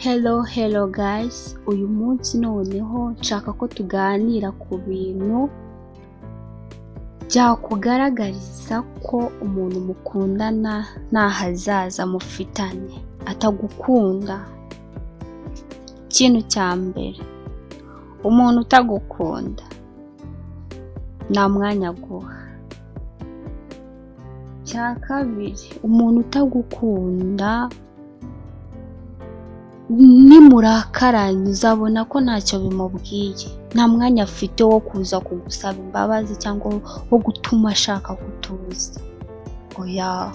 Hello, hello guys, uyu munsi noneho nshaka ko tuganira ku bintu byakugaragariza ko umuntu mukundana nta hazaza mufitanye, atagukunda. Ikintu cya mbere, umuntu utagukunda nta mwanya aguha. Icya kabiri, umuntu utagukunda nimurakaranya uzabona ko ntacyo bimubwiye, nta mwanya afite wo kuza kugusaba imbabazi cyangwa wo gutuma ashaka gutuza, oya.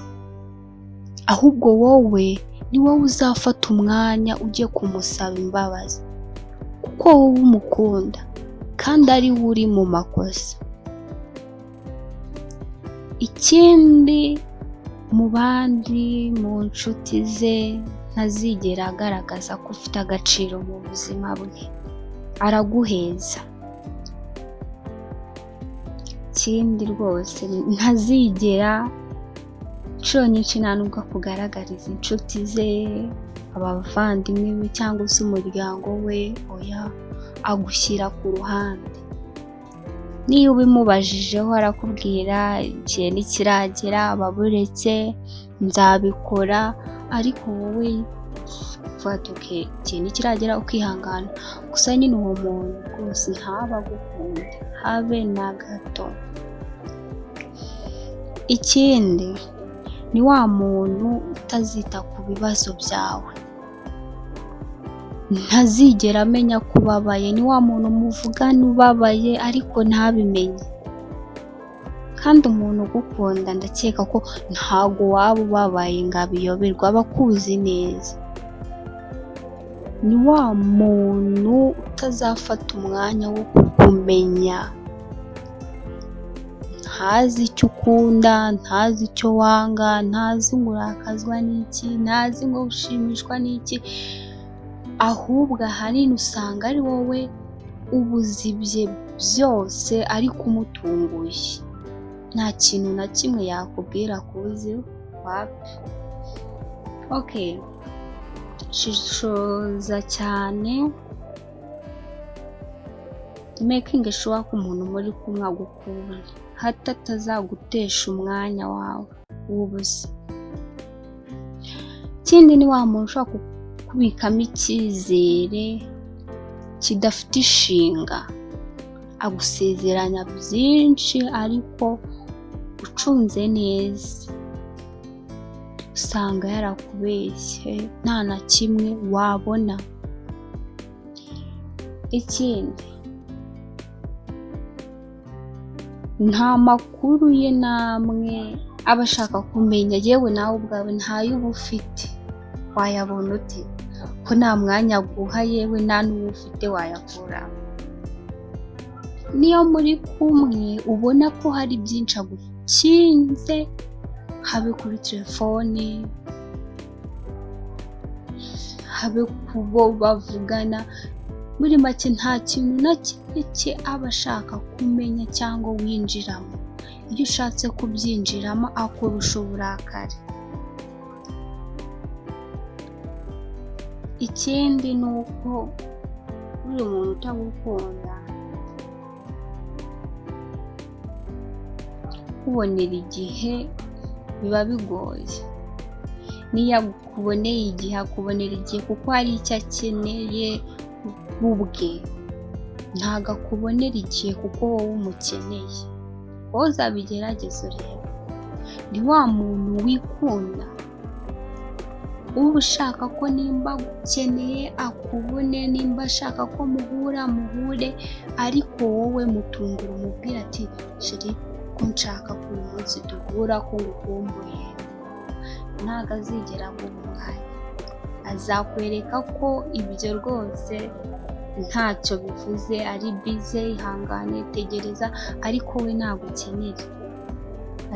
Ahubwo wowe ni wowe uzafata umwanya ujye kumusaba imbabazi, kuko wowe umukunda kandi ari we uri mu makosa. Ikindi, mu bandi, mu nshuti ze, ntazigera agaragaza ko ufite agaciro mu buzima bwe, araguheza. Ikindi rwose, ntazigera, inshuro nyinshi nta nubwo akugaragariza inshuti ze, abavandimwe be cyangwa se umuryango we, oya, agushyira ku ruhande. Niyo ubimubajijeho arakubwira: "Igihe ntikiragera, baburetse nzabikora", ariko wowe uvuga ati: "Okay, igihe ntikiragera", ukihangana. Gusa nyine uwo muntu rwose ntaba agukunda habe na gato. Ikindi, ni wa muntu utazita ku bibazo byawe, ntazigera amenya ko ubabaye, ni wa muntu muvugana ubabaye ariko ntabimenye. Kandi umuntu ugukunda, ndakeka ko ntago waba ubabaye ngo abiyoberwe, aba akuzi neza. Ni wa muntu utazafata umwanya wo kukumenya, ntazi icyo ukunda, ntazi icyo wanga, ntazi ngo urakazwa n'iki, ntazi ngo ushimishwa n'iki, ahubwo ahanini usanga ari wowe uba uzi ibye byose ariko umutunguye. Nta kintu na kimwe yakubwira akuzi, wapi. Okay, shishoza cyane, making sure ko umuntu muri kumwe agukunda, hato atazagutesha umwanya wawe w'ubusa. Ikindi, ni wa muntu ushobora kukubikamo icyizere kidafite ishinga, agusezeranya byinshi ariko ucunze neza usanga yarakubeshye, nta na kimwe wabona. Ikindi, nta makuru ye n'amwe aba ashaka kumenya, yewe nawe ubwawe ntayo uba ufite, wayabona ute ko nta mwanya aguha, yewe nta n'uwo ufite wayakura? Niyo muri kumwe ubona ko hari byinshi agukinze, habe kuri telefone, habe ku bo bavugana, muri make nta kintu na kimwe cye aba ashaka kumenya cyangwa winjiramo. Iyo ushatse kubyinjiramo akurusha uburakari. Ikindi ni uko uriya muntu utagukunda kukubonera igihe biba bigoye. N'iyo akuboneye igihe, akubonera igihe kuko hari icyo akeneye we ubwe, ntabwo akubonera igihe kuko wowe umukeneye. Wowe uzabigerageze urebe. Ni wa muntu wikunda, uba ushaka ko nimba agukeneye akubone, nimba ashaka ko muhura muhure, ariko wowe mutungura umubwire ati: "Chéri, ko nshaka ko uyu munsi duhura, ko ngukumbuye." Ntabwo azigera aguha umwanya, azakwereka ko ibyo rwose ntacyo bivuze, ari busy, ihangane, tegereza, ariko we nagukenera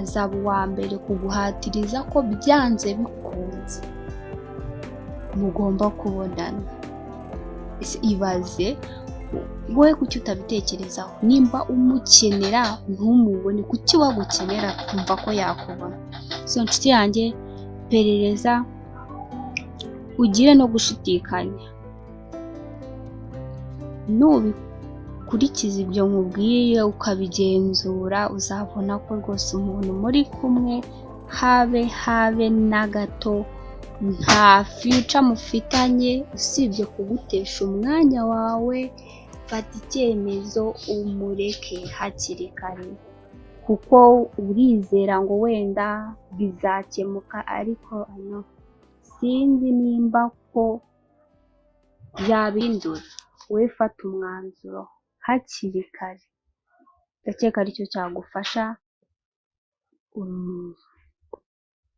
azaba uwa mbere kuguhatiriza ko byanze bikunze mugomba kubonana. Ibaze wowe, kuki utabitekerezaho? Nimba umukenera ntumubone, kuki we agukenera akumva ko yakubona? So nshuti yanjye, perereza. ugire no gushidikanya. Nubikurikiza ibyo nkubwiye ukabigenzura, uzabona ko rwose umuntu muri kumwe habe habe na gato nta future mufitanye usibye kugutesha umwanya wawe. Fata icyemezo umureke hakiri kare, kuko urizera ngo wenda bizakemuka, ariko sinzi nimba ko yabihindura. Wowe fata umwanzuro hakiri kare, ndakeka aricyo cyagufasha.